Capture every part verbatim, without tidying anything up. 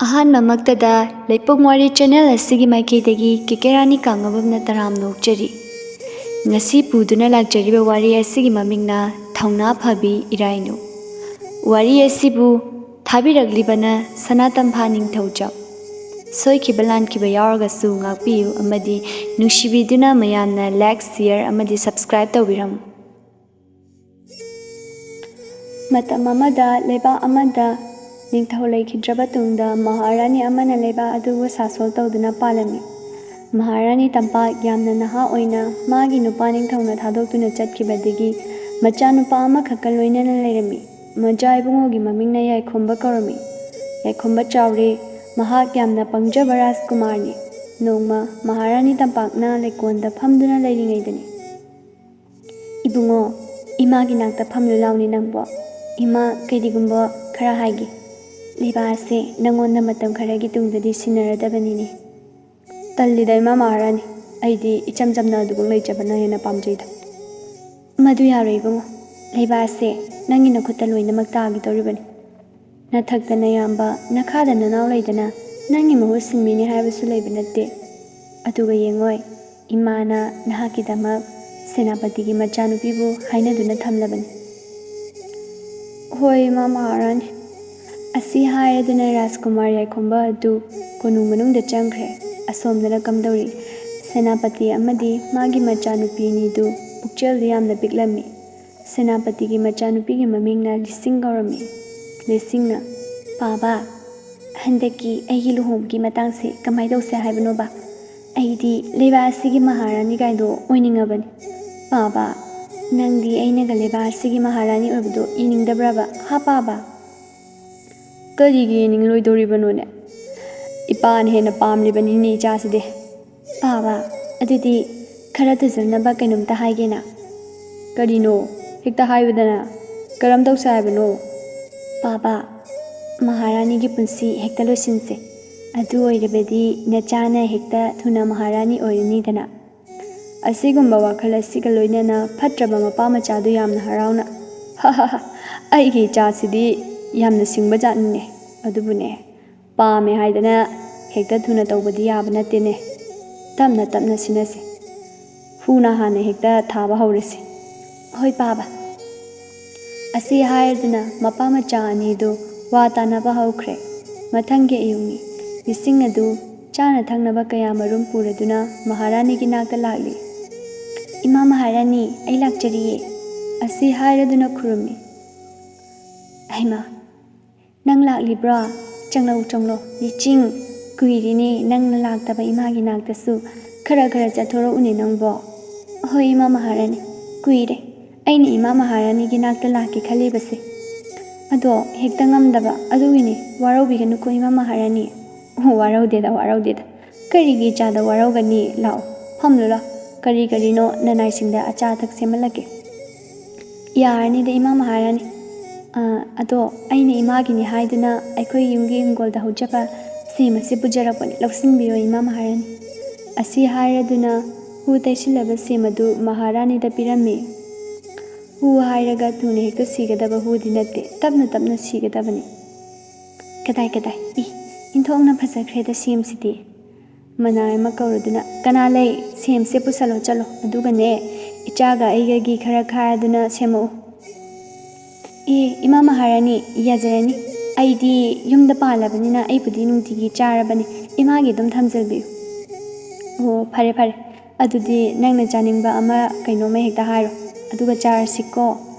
ꯑꯍꯥꯟꯕꯃꯛꯇꯗ ꯂꯩꯄꯨꯡ ꯋꯥꯔꯤ ꯆꯦꯅꯦꯜ ꯑꯁꯤꯒꯤ ꯃꯥꯏꯀꯩꯗꯒꯤ ꯀꯦꯀꯦ ꯔꯥꯅꯤ ꯀꯥꯡꯉꯕꯝꯅ ꯇꯔꯥꯝꯅ ꯑꯣꯛꯆꯔꯤ꯫ ꯉꯁꯤ ꯄꯨꯗꯨꯅ ꯂꯥꯛꯆꯔꯤꯕ ꯋꯥꯔꯤ ꯑꯁꯤꯒꯤ ꯃꯃꯤꯡꯅ ꯊꯧꯅꯥ ꯐꯕꯤ ꯏꯔꯥꯏꯅꯨ꯫ ꯋꯥꯔꯤ ꯑꯁꯤꯕꯨ ꯊꯥꯕꯤꯔꯛꯂꯤꯕꯅ ꯁꯅꯥꯇꯝꯐꯥ ꯅꯤꯡꯊꯧꯖꯝ꯫ ꯁꯣꯏꯈꯤꯕ ꯂꯥꯟꯈꯤꯕ ꯌꯥꯎꯔꯒꯁꯨ ꯉꯥꯛꯄꯤꯌꯨ ꯑꯃꯗꯤ ꯅꯨꯡꯁꯤꯕꯤꯗꯨꯅ ꯃꯌꯥꯝꯅ like, share ꯑꯃꯗꯤ subscribe ꯇꯧꯕꯤꯔꯝꯃꯨ꯫ ꯃꯇꯝ ꯑꯃꯗ ꯂꯩꯕꯥꯛ ꯑꯃꯗ ꯅꯤꯡꯊꯧ ꯂꯩꯈꯤꯗ꯭ꯔꯕ ꯇꯨꯡꯗ ꯃꯍꯥꯔꯥꯅꯤ ꯑꯃꯅ ꯂꯩꯕꯥꯛ ꯑꯗꯨꯕꯨ ꯁꯥꯁꯣꯜ ꯇꯧꯗꯨꯅ ꯄꯥꯜꯂꯝꯃꯤ꯫ ꯃꯍꯥꯔꯥꯅꯤ ꯇꯝꯄꯥꯛ ꯌꯥꯝꯅ ꯅꯍꯥ ꯑꯣꯏꯅ ꯃꯥꯒꯤ ꯅꯨꯄꯥ ꯅꯤꯡꯊꯧꯅ ꯊꯥꯗꯣꯛꯇꯨꯅ ꯆꯠꯈꯤꯕꯗꯒꯤ ꯃꯆꯥꯅꯨꯄꯥ ꯑꯃꯈꯛꯀ ꯂꯣꯏꯅꯅ ꯂꯩꯔꯝꯃꯤ꯫ ꯃꯆꯥ ꯏꯕꯨꯡꯉꯣꯒꯤ ꯃꯃꯤꯡꯅ ꯌꯥꯏꯈꯣꯝꯕ ꯀꯧꯔꯝꯃꯤ꯫ ꯌꯥꯏꯈꯣꯝꯕ ꯆꯥꯎꯔꯦ꯫ ꯃꯍꯥꯛ ꯌꯥꯝꯅ ꯄꯪꯖꯕ ꯔꯥꯖꯀꯨꯃꯥꯔꯅꯤ꯫ ꯅꯣꯡꯃ ꯃꯍꯥꯔꯥꯅꯤ ꯇꯝꯄꯥꯛꯅ ꯂꯩꯀꯣꯜꯗ ꯐꯝꯗꯨꯅ ꯂꯩꯔꯤꯉꯩꯗꯅꯤ꯫ "ꯏꯕꯨꯡꯉꯣ, ꯏꯃꯥꯒꯤ ꯅꯥꯛꯇ ꯐꯝꯂꯨ ꯂꯥꯎꯅꯦ ꯅꯪꯕꯣ꯫ ꯏꯃꯥ ꯀꯔꯤꯒꯨꯝꯕ ꯈꯔ ꯍꯥꯏꯒꯦ꯫ ꯂꯩꯕꯥꯛ ꯑꯁꯦ ꯅꯪꯉꯣꯟꯗ ꯃꯇꯝ ꯈꯔꯒꯤ ꯇꯨꯡꯗꯗꯤ ꯁꯤꯟꯅꯔꯗꯕꯅꯤꯅꯦ꯫" "ꯇꯜꯂꯤꯗ ꯏꯃꯥ ꯃꯍꯥꯔꯥꯅꯤ, ꯑꯩꯗꯤ ꯏꯆꯝ ꯆꯝꯅ ꯑꯗꯨꯕꯨ ꯂꯩꯖꯕꯅ ꯍꯦꯟꯅ ꯄꯥꯝꯖꯩꯗ꯫" "ꯃꯗꯨ ꯌꯥꯔꯣꯏ ꯏꯕꯨꯡꯉꯣ꯫ ꯂꯩꯕꯥꯛ ꯑꯁꯦ ꯅꯪꯒꯤ ꯅꯈꯨꯠꯇ ꯂꯣꯏꯅꯃꯛ ꯇꯥꯈꯤꯗꯧꯔꯤꯕꯅꯤ꯫ ꯅꯊꯛꯇ ꯅꯌꯥꯝꯕ, ꯅꯈꯥꯗ ꯅꯅꯥꯎ ꯂꯩꯗꯅ ꯅꯪꯒꯤ ꯃꯍꯨꯠ ꯁꯤꯟꯕꯤꯅꯤ ꯍꯥꯏꯕꯁꯨ ꯂꯩꯕ ꯅꯠꯇꯦ꯫ ꯑꯗꯨꯒ ꯌꯦꯡꯉꯣꯏ, ꯏꯃꯥꯅ ꯅꯍꯥꯛꯀꯤꯗꯃꯛ ꯁꯦꯅꯥꯄꯇꯤꯒꯤ ꯃꯆꯥꯅꯨꯄꯤꯕꯨ ꯍꯥꯏꯅꯗꯨꯅ ꯊꯝꯂꯕꯅꯤ꯫" "ꯍꯣꯏ ꯏꯃꯥ ꯃꯍꯥꯔꯥꯅꯤ꯫" ꯑꯁꯤ ꯍꯥꯏꯔꯗꯨꯅ ꯔꯥꯖꯀꯨꯃꯥꯔ ꯌꯥꯏꯈꯣꯝꯕ ꯑꯗꯨ ꯀꯣꯅꯨꯡ ꯃꯅꯨꯡꯗ ꯆꯪꯈ꯭ꯔꯦ꯫ ꯑꯁꯣꯝꯗꯅ ꯀꯝꯗꯧꯔꯤ? ꯁꯦꯅꯥꯄꯇꯤ ꯑꯃꯗꯤ ꯃꯥꯒꯤ ꯃꯆꯥꯅꯨꯄꯤ ꯑꯅꯤꯗꯨ ꯄꯨꯛꯆꯦꯜꯗꯤ ꯌꯥꯝꯅ ꯄꯤꯛꯂꯝꯃꯤ꯫ ꯁꯦꯅꯥꯄꯇꯤꯒꯤ ꯃꯆꯥꯅꯨꯄꯤꯒꯤ ꯃꯃꯤꯡꯅ ꯂꯤꯁꯤꯡ ꯀꯧꯔꯝꯃꯤ꯫ ꯂꯤꯁꯤꯡꯅ, "ꯄꯥꯕ, ꯍꯟꯗꯛꯀꯤ ꯑꯩꯒꯤ ꯂꯨꯍꯣꯡꯕꯒꯤ ꯃꯇꯥꯡꯁꯦ ꯀꯃꯥꯏ ꯇꯧꯁꯦ ꯍꯥꯏꯕꯅꯣꯕ? ꯑꯩꯗꯤ ꯂꯩꯕꯥꯛ ꯑꯁꯤꯒꯤ ꯃꯍꯥꯔꯥꯅꯤ ꯀꯥꯏꯗꯣ ꯑꯣꯏꯅꯤꯡꯉꯕꯅꯤ꯫ ꯄꯥꯕ, ꯅꯪꯗꯤ ꯑꯩꯅꯒ ꯂꯩꯕꯥꯛ ꯑꯁꯤꯒꯤ ꯃꯍꯥꯔꯥꯅꯤ ꯑꯣꯏꯕꯗꯣ ꯌꯦꯡꯅꯤꯡꯗꯕ꯭ꯔꯕ, ꯍꯥ ꯄꯥꯕ?" "ꯀꯔꯤꯒꯤ ꯌꯦꯡꯅꯤꯡꯂꯣꯏꯗꯧꯔꯤꯕꯅꯣꯅꯦ? ꯏꯄꯥꯅ ꯍꯦꯟꯅ ꯄꯥꯝꯂꯤꯕꯅꯤꯅꯦ ꯏꯆꯥꯁꯤꯗꯤ꯫" "ꯄꯥꯕ, ꯑꯗꯨꯗꯤ ꯈꯔ ꯊꯨꯖꯅꯕ ꯀꯩꯅꯣꯝꯇ ꯍꯥꯏꯒꯦꯅ꯫" "ꯀꯔꯤꯅꯣ? ꯍꯦꯛꯇ ꯍꯥꯏꯕꯗꯅ꯫ ꯀꯔꯝ ꯇꯧꯁꯦ ꯍꯥꯏꯕꯅꯣ?" "ꯄꯥꯕ, ꯃꯍꯥꯔꯥꯅꯤꯒꯤ ꯄꯨꯟꯁꯤ ꯍꯦꯛꯇ ꯂꯣꯏꯁꯤꯟꯁꯦ꯫ ꯑꯗꯨ ꯑꯣꯏꯔꯕꯗꯤ ꯅꯆꯥꯅ ꯍꯦꯛꯇ ꯊꯨꯅ ꯃꯍꯥꯔꯥꯅꯤ ꯑꯣꯏꯔꯅꯤꯗꯅ꯫ ꯑꯁꯤꯒꯨꯝꯕ ꯋꯥꯈꯜ ꯑꯁꯤꯒ ꯂꯣꯏꯅꯅ ꯐꯠꯇ꯭ꯔꯕ ꯃꯄꯥ ꯃꯆꯥꯗꯨ ꯌꯥꯝꯅ ꯍꯔꯥꯎꯅ, "ꯍꯥ ꯍꯥ ꯍꯥ, ꯑꯩꯒꯤ ꯏꯆꯥꯁꯤꯗꯤ ꯌꯥꯝꯅ ꯁꯤꯡꯕ ꯖꯥꯠꯅꯤꯅꯦ꯫ ꯑꯗꯨꯕꯨꯅꯦ, ꯄꯥꯝꯃꯦ ꯍꯥꯏꯗꯅ ꯍꯦꯛꯇ ꯊꯨꯅ ꯇꯧꯕꯗꯤ ꯌꯥꯕ ꯅꯠꯇꯦꯅꯦ꯫ ꯇꯞꯅ ꯇꯞꯅ ꯁꯤꯟꯅꯁꯤ꯫ ꯍꯨꯅ ꯍꯥꯟꯅ ꯍꯦꯛꯇ ꯊꯥꯕ ꯍꯧꯔꯁꯤ꯫ ꯍꯣꯏ ꯄꯥꯕ꯫ ꯑꯁꯤ ꯍꯥꯏꯔꯗꯨꯅ ꯃꯄꯥ ꯃꯆꯥ ꯑꯅꯤꯗꯨ ꯋꯥ ꯇꯥꯅꯕ ꯍꯧꯈ꯭ꯔꯦ꯫ ꯃꯊꯪꯒꯤ ꯑꯌꯨꯛꯅꯤ꯫ ꯃꯤꯁꯤꯡ ꯑꯗꯨ ꯆꯥꯅ ꯊꯛꯅꯕ ꯀꯌꯥ ꯃꯔꯨꯝ ꯄꯨꯔꯗꯨꯅ ꯃꯍꯥꯔꯥꯅꯤꯒꯤ ꯅꯥꯛꯇ ꯂꯥꯛꯂꯤ꯫ "ꯏꯃꯥ ꯃꯍꯥꯔꯥꯅꯤ, ꯑꯩ ꯂꯥꯛꯆꯔꯤꯌꯦ" ꯑꯁꯤ ꯍꯥꯏꯔꯗꯨꯅ ꯈꯨꯔꯨꯝꯃꯤ꯫ "ꯍꯩꯃꯥ, ꯅꯪ ꯂꯥꯛꯂꯤꯕ꯭ꯔꯣ? ꯆꯪꯂꯛꯎ, ꯆꯪꯂꯛꯎ꯫ ꯅꯤꯆꯤꯡ, ꯀꯨꯏꯔꯤꯅꯦ ꯅꯪꯅ ꯂꯥꯛꯇꯕ ꯏꯃꯥꯒꯤ ꯅꯥꯛꯇꯁꯨ꯫ ꯈꯔ ꯈꯔ ꯆꯠꯊꯣꯔꯛꯎꯅꯦ ꯅꯪꯕꯣ꯫" "ꯍꯣꯏ ꯏꯃꯥ ꯃꯍꯥꯔꯥꯅꯤ, ꯀꯨꯏꯔꯦ꯫ ꯑꯩꯅ ꯏꯃꯥ ꯃꯍꯥꯔꯥꯅꯤꯒꯤ ꯅꯥꯛꯇ ꯂꯥꯛꯀꯦ ꯈꯜꯂꯤꯕꯁꯦ꯫ ꯑꯗꯣ ꯍꯦꯛꯇ ꯉꯝꯗꯕ, ꯑꯗꯨꯒꯤꯅꯦ꯫ ꯋꯥꯔꯧꯕꯤꯒꯅꯨꯀꯣ ꯏꯃꯥ ꯃꯍꯥꯔꯥꯅꯤ꯫" "ꯑꯣ, ꯋꯥꯔꯧꯗꯦꯗ, ꯋꯥꯔꯧꯗꯦꯗ꯫ ꯀꯔꯤꯒꯤ ꯏꯆꯥꯗ ꯋꯥꯔꯧꯒꯅꯤ? ꯂꯥꯛꯑꯣ, ꯐꯝꯂꯨ ꯂꯥꯛꯑꯣ꯫ ꯀꯔꯤ ꯀꯔꯤꯅꯣ ꯅꯅꯥꯏꯁꯤꯡꯗ ꯑꯆꯥ ꯑꯊꯛ ꯁꯦꯝꯍꯜꯂꯛꯀꯦ꯫" "ꯌꯥꯔꯅꯤꯗ ꯏꯃꯥ ꯃꯍꯥꯔꯥꯅꯤ꯫ ꯑ, ꯑꯗꯣ ꯑꯩꯅ ꯏꯃꯥꯒꯤꯅꯤ ꯍꯥꯏꯗꯨꯅ ꯑꯩꯈꯣꯏ ꯌꯨꯝꯒꯤ ꯏꯪꯈꯣꯜꯗ ꯍꯧꯖꯕ ꯁꯦꯝ ꯑꯁꯤ ꯄꯨꯖꯔꯛꯄꯅꯤ, ꯂꯧꯁꯤꯟꯕꯤꯌꯣ ꯏꯃꯥ ꯃꯍꯥꯔꯥꯅꯤ" ꯑꯁꯤ ꯍꯥꯏꯔꯗꯨꯅ ꯍꯨ ꯇꯩꯁꯤꯜꯂꯕ ꯁꯦꯝ ꯑꯗꯨ ꯃꯍꯥꯔꯥꯅꯤꯗ ꯄꯤꯔꯝꯃꯤ꯫ "ꯍꯨ ꯍꯥꯏꯔꯒ ꯊꯨꯅ ꯍꯦꯛꯇ ꯁꯤꯒꯗꯕ ꯍꯨꯗꯤ ꯅꯠꯇꯦ, ꯇꯞꯅ ꯇꯞꯅ ꯁꯤꯒꯗꯕꯅꯤ꯫" "ꯀꯗꯥꯏ, ꯀꯗꯥꯏ? ꯏ, ꯏꯟꯊꯣꯛꯅ ꯐꯖꯈ꯭ꯔꯦꯗ ꯁꯦꯝꯁꯤꯗꯤ!" ꯃꯅꯥꯏ ꯑꯃ ꯀꯧꯔꯗꯨꯅ, "ꯀꯅꯥ ꯂꯩ? ꯁꯦꯝꯁꯦ ꯄꯨꯁꯜꯂꯣ ꯆꯠꯂꯣ꯫ ꯑꯗꯨꯒꯅꯦ, ꯏꯆꯥꯒ ꯑꯩꯒꯒꯤ ꯈꯔ ꯈꯥꯏꯔꯗꯨꯅ ꯁꯦꯝꯃꯛꯎ꯫" "ꯑꯦ, ꯏꯃꯥ ꯃꯍꯥꯔꯥꯅꯤ, ꯌꯥꯖꯔꯅꯤ꯫ ꯑꯩꯗꯤ ꯌꯨꯝꯗ ꯄꯥꯜꯂꯕꯅꯤꯅ ꯑꯩꯕꯨꯗꯤ ꯅꯨꯡꯇꯤꯒꯤ ꯆꯥꯔꯕꯅꯤ꯫ ꯏꯃꯥꯒꯤ ꯑꯗꯨꯝ ꯊꯝꯖꯤꯜꯕꯤꯌꯨ꯫" "ꯑꯣ, ꯐꯔꯦ, ꯐꯔꯦ꯫ ꯑꯗꯨꯗꯤ ꯅꯪꯅ ꯆꯥꯅꯤꯡꯕ ꯑꯃ ꯀꯩꯅꯣꯝꯃ ꯍꯦꯛꯇ ꯍꯥꯏꯔꯣ꯫ ꯑꯗꯨꯒ ꯆꯥꯔꯁꯤꯀꯣ꯫"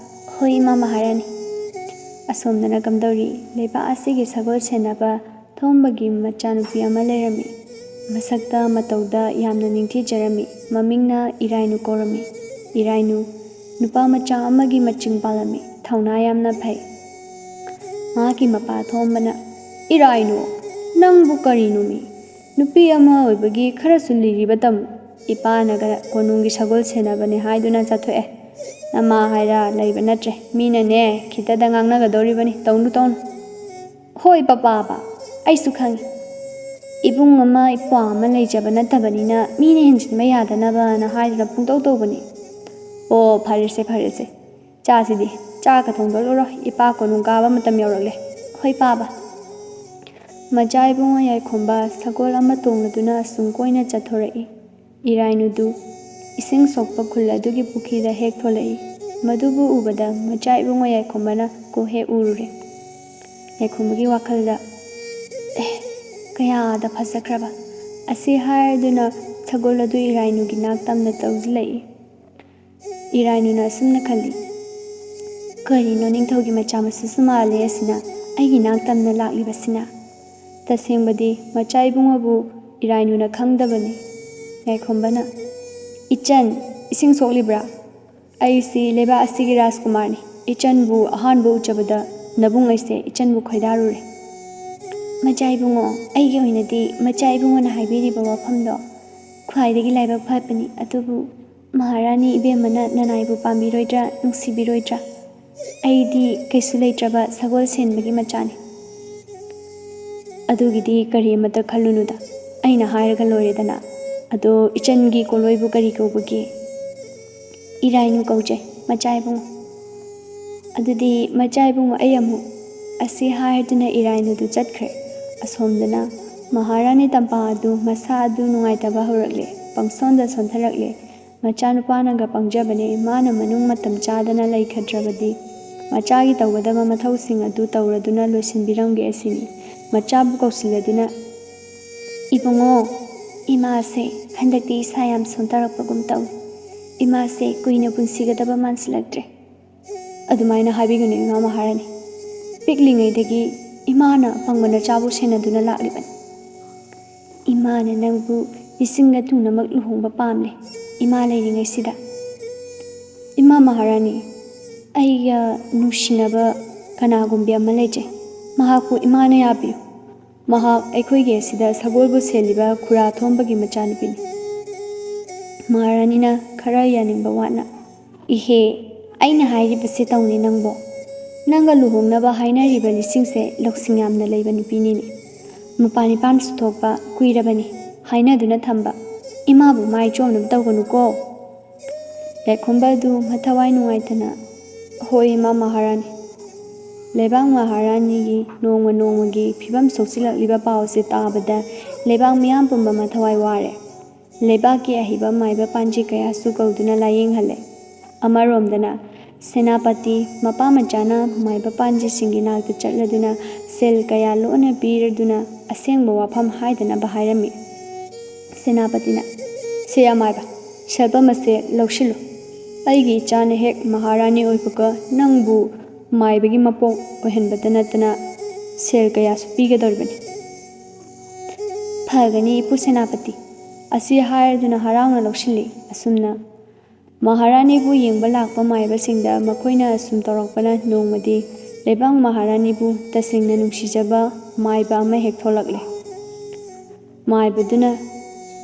"ꯍꯣꯏ, ꯏꯃꯥ ꯃꯍꯥꯔꯥꯅꯤ꯫" ꯑꯁꯣꯝꯗꯅ ꯀꯝꯗꯧꯔꯤ? ꯂꯩꯕꯥꯛ ꯑꯁꯤꯒꯤ ꯁꯒꯣꯜ ꯁꯦꯟꯅꯕ ꯊꯣꯝꯕꯒꯤ ꯃꯆꯥꯅꯨꯄꯤ ꯑꯃ ꯂꯩꯔꯝꯃꯤ꯫ ꯃꯁꯛꯇ ꯃꯇꯧꯗ ꯌꯥꯝꯅ ꯅꯤꯡꯊꯤꯖꯔꯝꯃꯤ꯫ ꯃꯃꯤꯡꯅ ꯏꯔꯥꯏꯅꯨ ꯀꯧꯔꯝꯃꯤ꯫ ꯏꯔꯥꯏꯅꯨ ꯅꯨꯄꯥ ꯃꯆꯥ ꯑꯃꯒꯤ ꯃꯆꯤꯡ ꯄꯥꯜꯂꯝꯃꯤ꯫ ꯊꯧꯅꯥ ꯌꯥꯝꯅ ꯐꯩ꯫ ꯃꯍꯥꯛꯀꯤ ꯃꯄꯥ ꯊꯣꯝꯕꯅ, "ꯏꯔꯥꯏꯅꯨ, ꯅꯪꯕꯨ ꯀꯔꯤꯅꯣꯃꯤ? ꯅꯨꯄꯤ ꯑꯃ ꯑꯣꯏꯕꯒꯤ ꯈꯔꯁꯨ ꯂꯤꯔꯤꯕ ꯇꯝꯃꯨ꯫ ꯏꯄꯥꯅꯒ ꯀꯣꯅꯨꯡꯒꯤ ꯁꯒꯣꯜ ꯁꯦꯟꯅꯕꯅꯦ ꯍꯥꯏꯗꯨꯅ ꯆꯠꯊꯣꯛꯑꯦ꯫ ꯅꯃꯥ ꯍꯥꯏꯔ ꯂꯩꯕ ꯅꯠꯇ꯭ꯔꯦ꯫ ꯃꯤꯅꯅꯦ ꯈꯤꯇꯗ ꯉꯥꯡꯅꯒꯗꯧꯔꯤꯕꯅꯤ꯫ ꯇꯧꯅꯨ, ꯇꯧꯅꯨ꯫" "ꯍꯣꯏ ꯄꯄꯥꯕ, ꯑꯩꯁꯨ ꯈꯪꯉꯤ꯫ ꯏꯕꯨꯡ ꯑꯃ ꯏꯄ꯭ꯋꯥ ꯑꯃ ꯂꯩꯖꯕ ꯅꯠꯇꯕꯅꯤꯅ ꯃꯤꯅ ꯍꯦꯟꯖꯤꯟꯕ ꯌꯥꯗꯅꯕꯅ ꯍꯥꯏꯗꯨꯅ ꯄꯨꯡꯇꯧ ꯇꯧꯕꯅꯤ꯫" "ꯑꯣ, ꯐꯔꯦꯁꯦ, ꯐꯔꯦꯁꯦ꯫ ꯆꯥꯁꯤꯗꯤ, ꯆꯥꯛꯀ ꯊꯣꯡꯗꯣꯛꯂꯨꯔꯣ꯫ ꯏꯄꯥ ꯀꯣꯅꯨꯡ ꯀꯥꯕ ꯃꯇꯝ ꯌꯧꯔꯛꯂꯦ꯫" "ꯍꯣꯏ ꯄꯥꯕ꯫" ꯃꯆꯥ ꯏꯕꯨꯡꯉꯣ ꯌꯥꯏꯈꯣꯝꯕ ꯁꯒꯣꯜ ꯑꯃ ꯇꯣꯡꯂꯗꯨꯅ ꯑꯁꯨꯝ ꯀꯣꯏꯅ ꯆꯠꯊꯣꯔꯛꯏ꯫ ꯏꯔꯥꯏꯅꯨꯗꯨ ꯏꯁꯤꯡ ꯁꯣꯛꯄ ꯈꯨꯜ ꯑꯗꯨꯒꯤ ꯄꯨꯈ꯭ꯔꯤꯗ ꯍꯦꯛ ꯊꯣꯛꯂꯛꯏ꯫ ꯃꯗꯨꯕꯨ ꯎꯕꯗ ꯃꯆꯥ ꯏꯕꯨꯡꯉꯣ ꯌꯥꯏꯈꯣꯝꯕꯅ ꯀꯣ ꯍꯦꯛ ꯎꯔꯨꯔꯦ꯫ ꯌꯥꯏꯈꯣꯝꯕꯒꯤ ꯋꯥꯈꯜꯗ, "ꯑꯦ, ꯀꯌꯥꯗ ꯐꯖꯈ꯭ꯔꯕ!" ꯑꯁꯤ ꯍꯥꯏꯔꯗꯨꯅ ꯁꯒꯣꯜ ꯑꯗꯨ ꯏꯔꯥꯏꯅꯨꯒꯤ ꯅꯥꯛ ꯇꯝꯅ ꯇꯧꯁꯤꯜꯂꯛꯏ꯫ ꯏꯔꯥꯏꯅꯨꯅ ꯑꯁꯨꯝꯅ ꯈꯜꯂꯤ, "ꯀꯔꯤꯅꯣ ꯅꯤꯡꯊꯧꯒꯤ ꯃꯆꯥ ꯃꯁꯨꯁꯨ ꯃꯥꯜꯂꯦ ꯑꯁꯤꯅ ꯑꯩꯒꯤ ꯅꯥꯛ ꯇꯝꯅ ꯂꯥꯛꯂꯤꯕꯁꯤꯅ? ꯇꯁꯦꯡꯕꯗꯤ ꯃꯆꯥ ꯏꯕꯨꯡꯉꯣꯕꯨ ꯏꯔꯥꯏꯅꯨꯅ ꯈꯪꯗꯕꯅꯤ꯫" ꯌꯥꯏꯈꯣꯝꯕꯅ, "ꯏꯆꯟ, ꯏꯁꯤꯡ ꯁꯣꯛꯂꯤꯕ꯭ꯔꯥ? ꯑꯩꯁꯤ ꯂꯩꯕꯥꯛ ꯑꯁꯤꯒꯤ ꯔꯥꯖꯀꯨꯃꯥꯔꯅꯤ꯫ ꯏꯆꯟꯕꯨ ꯑꯍꯥꯟꯕ ꯎꯖꯕꯗ ꯅꯕꯨꯡ ꯑꯩꯁꯦ ꯏꯆꯟꯕꯨ ꯈꯣꯏꯗꯥꯔꯨꯔꯦ꯫" "ꯃꯆꯥ ꯏꯕꯨꯡꯉꯣ, ꯑꯩꯒꯤ ꯑꯣꯏꯅꯗꯤ ꯃꯆꯥ ꯏꯕꯨꯡꯉꯣꯅ ꯍꯥꯏꯕꯤꯔꯤꯕ ꯋꯥꯐꯝꯗꯣ ꯈ꯭ꯋꯥꯏꯗꯒꯤ ꯂꯥꯏꯕꯛ ꯐꯕꯅꯤ꯫ ꯑꯗꯨꯕꯨ ꯃꯍꯥꯔꯥꯅꯤ ꯏꯕꯦꯝꯃꯅ ꯅꯅꯥꯏꯕꯨ ꯄꯥꯝꯕꯤꯔꯣꯏꯗ꯭ꯔꯥ, ꯅꯨꯡꯁꯤꯕꯤꯔꯣꯏꯗ꯭ꯔꯥ? ꯑꯩꯗꯤ ꯀꯩꯁꯨ ꯂꯩꯇ꯭ꯔꯕ ꯁꯒꯣꯜ ꯁꯦꯟꯕꯒꯤ ꯃꯆꯥꯅꯤ꯫" "ꯑꯗꯨꯒꯤꯗꯤ ꯀꯔꯤ ꯑꯃꯠꯇ ꯈꯜꯂꯨꯅꯨꯗ, ꯑꯩꯅ ꯍꯥꯏꯔꯒ ꯂꯣꯏꯔꯦꯗꯅ꯫ ꯑꯗꯣ ꯏꯆꯟꯒꯤ ꯀꯣꯂꯣꯏꯕꯨ ꯀꯔꯤ ꯀꯧꯕꯒꯦ?" "ꯏꯔꯥꯏꯅꯨ ꯀꯧꯖꯩ, ꯃꯆꯥ ꯏꯕꯨꯡꯉꯣ꯫" "ꯑꯗꯨꯗꯤ ꯃꯆꯥ ꯏꯕꯨꯡꯉꯣ, ꯑꯩ ꯑꯃꯨꯛ꯫" ꯑꯁꯤ ꯍꯥꯏꯗꯨꯅ ꯏꯔꯥꯏꯅꯨꯗꯨ ꯆꯠꯈ꯭ꯔꯦ꯫ ꯑꯁꯣꯝꯗꯅ ꯃꯍꯥꯔꯥꯅꯤ ꯇꯝꯄꯥ ꯑꯗꯨ ꯃꯁꯥ ꯑꯗꯨ ꯅꯨꯡꯉꯥꯏꯇꯕ ꯍꯧꯔꯛꯂꯦ꯫ ꯄꯪꯁꯣꯟꯗ ꯁꯣꯟꯊꯔꯛꯂꯦ꯫ ꯃꯆꯥꯅꯨꯄꯥꯅꯒ ꯄꯪꯖꯕꯅꯦ, ꯃꯥꯅ ꯃꯅꯨꯡ ꯃꯇꯝ ꯆꯥꯗꯅ ꯂꯩꯈꯗ꯭ꯔꯕꯗꯤ ꯃꯆꯥꯒꯤ ꯇꯧꯒꯗꯕ ꯃꯊꯧꯁꯤꯡ ꯑꯗꯨ ꯇꯧꯔꯗꯨꯅ ꯂꯣꯏꯁꯤꯟꯕꯤꯔꯝꯒꯦ ꯑꯁꯤꯅꯤ꯫ ꯃꯆꯥꯕꯨ ꯀꯧꯁꯤꯜꯂꯗꯨꯅ, "ꯏꯕꯨꯡꯉꯣ, ꯏꯃꯥꯁꯦ ꯍꯟꯗꯛꯇꯤ ꯏꯁꯥ ꯌꯥꯝ ꯁꯣꯟꯊꯔꯛꯄꯒꯨꯝ ꯇꯧꯏ꯫ ꯏꯃꯥꯁꯦ ꯀꯨꯏꯅ ꯄꯨꯟꯁꯤꯒꯗꯕ ꯃꯥꯟꯁꯤꯜꯂꯛꯇ꯭ꯔꯦ꯫" "ꯑꯗꯨꯃꯥꯏꯅ ꯍꯥꯏꯕꯤꯒꯅꯨ, ꯏꯃꯥ ꯃꯍꯥꯔꯥꯅꯤ꯫ ꯄꯤꯛꯂꯤꯉꯩꯗꯒꯤ ꯏꯃꯥꯅ ꯑꯄꯪꯕ ꯅꯆꯥꯕꯨ ꯁꯦꯟꯅꯗꯨꯅ ꯂꯥꯛꯂꯤꯕꯅꯤ꯫ ꯏꯃꯥꯅ ꯅꯪꯕꯨ ꯂꯤꯁꯤꯡꯒ ꯊꯨꯡꯅꯃꯛ ꯂꯨꯍꯣꯡꯕ ꯄꯥꯝꯂꯦ, ꯏꯃꯥ ꯂꯩꯔꯤꯉꯩꯁꯤꯗ꯫" "ꯏꯃꯥ ꯃꯍꯥꯔꯥꯅꯤ, ꯑꯩꯒ ꯅꯨꯡꯁꯤꯅꯕ ꯀꯅꯥꯒꯨꯝꯕꯤ ꯑꯃ ꯂꯩꯖꯩ꯫ ꯃꯍꯥꯛꯄꯨ ꯏꯃꯥꯅ ꯌꯥꯕꯤꯌꯨ꯫ ꯃꯍꯥꯛ ꯑꯩꯈꯣꯏꯒꯤ ꯑꯁꯤꯗ ꯁꯒꯣꯜꯕꯨ ꯁꯦꯜꯂꯤꯕ ꯈꯨꯔꯥ ꯊꯣꯝꯕꯒꯤ ꯃꯆꯥꯅꯨꯄꯤꯅꯤ꯫" ꯃꯍꯥꯔꯥꯅꯤꯅ ꯈꯔ ꯌꯥꯅꯤꯡꯕ ꯋꯥꯠꯅ, "ꯏꯍꯦ, ꯑꯩꯅ ꯍꯥꯏꯔꯤꯕꯁꯦ ꯇꯧꯅꯤ ꯅꯪꯕꯣ꯫ ꯅꯪꯒ ꯂꯨꯍꯣꯡꯅꯕ ꯍꯥꯏꯅꯔꯤꯕ ꯂꯤꯁꯤꯡꯁꯦ ꯂꯧꯁꯤꯡ ꯌꯥꯝꯅ ꯂꯩꯕ ꯅꯨꯄꯤꯅꯤꯅꯦ꯫ ꯃꯄꯥꯟ ꯏꯄꯥꯟꯁꯨ ꯊꯣꯛꯄ ꯀꯨꯏꯔꯕꯅꯤ ꯍꯥꯏꯅꯗꯨꯅ ꯊꯝꯕ꯫ ꯏꯃꯥꯕꯨ ꯃꯥꯏ ꯆꯣꯝꯅꯕ ꯇꯧꯒꯅꯨꯀꯣ꯫" ꯌꯥꯏꯈꯣꯝꯕ ꯑꯗꯨ ꯃꯊꯋꯥꯏ ꯅꯨꯡꯉꯥꯏꯇꯅ, "ꯍꯣꯏ, ꯏꯃꯥ ꯃꯍꯥꯔꯥꯅꯤ꯫" ꯂꯩꯕꯥꯛ ꯃꯍꯥꯔꯥꯅꯤꯒꯤ ꯅꯣꯡꯃ ꯅꯣꯡꯃꯒꯤ ꯐꯤꯕꯝ ꯁꯣꯛꯆꯤꯜꯂꯛꯂꯤꯕ ꯄꯥꯎꯁꯦ ꯇꯥꯕꯗ ꯂꯩꯕꯥꯛ ꯃꯤꯌꯥꯝ ꯄꯨꯝꯕ ꯃꯊꯋꯥꯏ ꯋꯥꯔꯦ꯫ ꯂꯩꯕꯥꯛꯀꯤ ꯑꯍꯩꯕ ꯃꯥꯏꯕ ꯄꯥꯟꯖꯤ ꯀꯌꯥꯁꯨ ꯀꯧꯗꯨꯅ ꯂꯥꯌꯦꯡꯍꯜꯂꯦ꯫ ꯑꯃꯔꯣꯝꯗꯅ ꯁꯦꯅꯥꯄꯇꯤ ꯃꯄꯥ ꯃꯆꯥꯅ ꯃꯥꯏꯕ ꯄꯥꯟꯖꯤꯁꯤꯡꯒꯤ ꯅꯥꯛꯇ ꯆꯠꯂꯗꯨꯅ ꯁꯦꯜ ꯀꯌꯥ ꯂꯣꯟꯅ ꯄꯤꯔꯗꯨꯅ ꯑꯁꯦꯡꯕ ꯋꯥꯐꯝ ꯍꯥꯏꯗꯅꯕ ꯍꯥꯏꯔꯝꯃꯤ꯫ ꯁꯦꯅꯥꯄꯇꯤꯅ, "ꯁꯦ ꯑꯃꯥꯏꯕ, ꯁꯦꯜꯐꯝ ꯑꯁꯦ ꯂꯧꯁꯤꯜꯂꯨ꯫ ꯑꯩꯒꯤ ꯏꯆꯥꯅ ꯍꯦꯛ ꯃꯍꯥꯔꯥꯅꯤ ꯑꯣꯏꯕꯒ ꯅꯪꯕꯨ ꯃꯥꯏꯕꯒꯤ ꯃꯄꯣꯛ ꯑꯣꯏꯍꯟꯕꯇ ꯅꯠꯇꯅ ꯁꯦꯜ ꯀꯌꯥꯁꯨ ꯄꯤꯒꯗꯧꯔꯤꯕꯅꯤ꯫" "ꯐꯒꯅꯤ ꯏꯄꯨ ꯁꯦꯅꯥꯄꯇꯤ꯫" ꯑꯁꯤ ꯍꯥꯏꯔꯗꯨꯅ ꯍꯔꯥꯎꯅ ꯂꯧꯁꯤꯜꯂꯤ꯫ ꯑꯁꯨꯝꯅ ꯃꯍꯥꯔꯥꯅꯤꯕꯨ ꯌꯦꯡꯕ ꯂꯥꯛꯄ ꯃꯥꯏꯕꯁꯤꯡꯗ ꯃꯈꯣꯏꯅ ꯑꯁꯨꯝ ꯇꯧꯔꯛꯄꯅ ꯅꯣꯡꯃꯗꯤ ꯂꯩꯕꯥꯛ ꯃꯍꯥꯔꯥꯅꯤꯕꯨ ꯇꯁꯦꯡꯅ ꯅꯨꯡꯁꯤꯖꯕ ꯃꯥꯏꯕ ꯑꯃ ꯍꯦꯛ ꯊꯣꯛꯂꯛꯂꯦ꯫ ꯃꯥꯏꯕꯗꯨꯅ,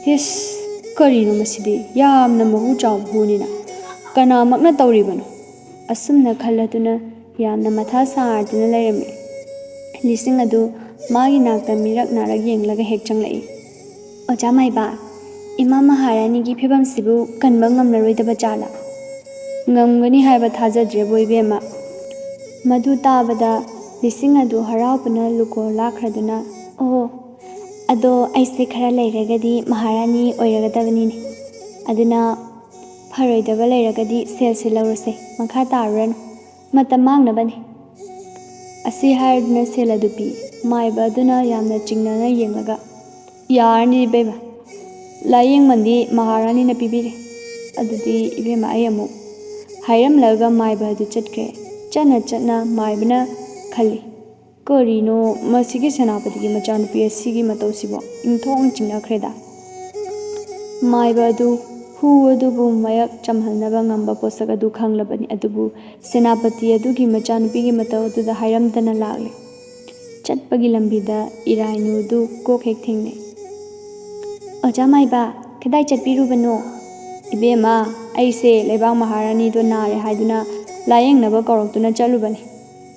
"ꯍꯤꯁ, ꯀꯔꯤꯅꯣ ꯃꯁꯤꯗꯤ? ꯌꯥꯝꯅ ꯃꯍꯨ ꯆꯥꯎꯕ ꯍꯨꯅꯤꯅ꯫ ꯀꯅꯥꯃꯛꯅ ꯇꯧꯔꯤꯕꯅꯣ?" ꯑꯁꯨꯝꯅ ꯈꯜꯂꯗꯨꯅ ꯌꯥꯝꯅ ꯃꯊꯥ ꯁꯥꯗꯨꯅ ꯂꯩꯔꯝꯃꯤ꯫ ꯂꯤꯁꯤꯡ ꯑꯗꯨ ꯃꯥꯒꯤ ꯅꯥꯛꯇ ꯃꯤꯔꯛ ꯅꯥꯔꯛ ꯌꯦꯡꯂꯒ ꯍꯦꯛ ꯆꯪꯂꯛꯏ꯫ "ꯑꯣꯖꯥ ꯃꯥꯏꯕ, ꯏꯃꯥ ꯃꯍꯥꯔꯥꯅꯤꯒꯤ ꯐꯤꯕꯝꯁꯤꯕꯨ ꯀꯟꯕ ꯉꯝꯂꯔꯣꯏꯗꯕ ꯖꯥꯠꯂꯥ?" "ꯉꯝꯒꯅꯤ ꯍꯥꯏꯕ ꯊꯥꯖꯗ꯭ꯔꯦꯕꯨ ꯏꯕꯦꯝꯃ꯫" ꯃꯗꯨ ꯇꯥꯕꯗ ꯂꯤꯁꯤꯡ ꯑꯗꯨ ꯍꯔꯥꯎꯕꯅ ꯂꯨꯀꯣ ꯂꯥꯛꯈ꯭ꯔꯗꯨꯅ, "ꯑꯣ, ꯑꯗꯣ ꯑꯩꯁꯦ ꯈꯔ ꯂꯩꯔꯒꯗꯤ ꯃꯍꯥꯔꯥꯅꯤ ꯑꯣꯏꯔꯒꯗꯕꯅꯤꯅꯦ꯫ ꯑꯗꯨꯅ ꯐꯔꯣꯏꯗꯕ ꯂꯩꯔꯒꯗꯤ ꯁꯦꯜꯁꯦ ꯂꯧꯔꯁꯦ, ꯃꯈꯥ ꯇꯥꯔꯨꯔꯅꯨ, ꯃꯇꯝ ꯃꯥꯡꯅꯕꯅꯤ꯫" ꯑꯁꯤ ꯍꯥꯏꯔꯗꯨꯅ ꯁꯦꯜ ꯑꯗꯨ ꯄꯤ꯫ ꯃꯥꯏꯕ ꯑꯗꯨꯅ ꯌꯥꯝꯅ ꯆꯤꯡꯅꯅ ꯌꯦꯡꯂꯒ, "ꯌꯥꯔꯅꯤ ꯏꯕꯦꯝꯃ, ꯂꯥꯏꯌꯦꯡꯃꯟꯗꯤ ꯃꯍꯥꯔꯥꯅꯤꯅ ꯄꯤꯕꯤꯔꯦ꯫ ꯑꯗꯨꯗꯤ ꯏꯕꯦꯝꯃ, ꯑꯩ ꯑꯃꯨꯛ꯫" ꯍꯥꯏꯔꯝꯂꯒ ꯃꯥꯏꯕ ꯑꯗꯨ ꯆꯠꯈ꯭ꯔꯦ꯫ ꯆꯠꯅ ꯆꯠꯅ ꯃꯥꯏꯕꯅ ꯈꯜꯂꯤ, "ꯀꯔꯤꯅꯣ ꯃꯁꯤꯒꯤ ꯁꯦꯅꯥꯄꯇꯤꯒꯤ ꯃꯆꯥꯅꯨꯄꯤ ꯑꯁꯤꯒꯤ ꯃꯇꯧꯁꯤꯕꯣ? ꯏꯟꯊꯣꯛꯅ ꯆꯤꯡꯅꯈ꯭ꯔꯦꯗ꯫" ꯃꯥꯏꯕ ꯑꯗꯨ ꯍꯨ ꯑꯗꯨꯕꯨ ꯃꯌꯦꯛ ꯆꯝꯍꯟꯅꯕ ꯉꯝꯕ ꯄꯣꯠꯁꯛ ꯑꯗꯨ ꯈꯪꯂꯕꯅꯤ, ꯑꯗꯨꯕꯨ ꯁꯦꯅꯥꯄꯇꯤ ꯑꯗꯨꯒꯤ ꯃꯆꯥꯅꯨꯄꯤꯒꯤ ꯃꯇꯧ ꯑꯗꯨꯗ ꯍꯥꯏꯔꯝꯗꯅ ꯂꯥꯛꯂꯦ꯫ ꯆꯠꯄꯒꯤ ꯂꯝꯕꯤꯗ ꯏꯔꯥꯏꯅꯨꯗꯨ ꯀꯣꯛ ꯍꯦꯛ ꯊꯦꯡꯅꯩ꯫ "ꯑꯣꯖꯥ ꯃꯥꯏꯕ, ꯀꯗꯥꯏ ꯆꯠꯄꯤꯔꯨꯕꯅꯣ?" "ꯏꯕꯦꯝꯃ, ꯑꯩꯁꯦ ꯂꯩꯕꯥꯛ ꯃꯍꯥꯔꯥꯅꯤꯗꯣ ꯅꯥꯔꯦ ꯍꯥꯏꯗꯨꯅ ꯂꯥꯌꯦꯡꯅꯕ ꯀꯧꯔꯛꯇꯨꯅ ꯆꯠꯂꯨꯕꯅꯤ꯫"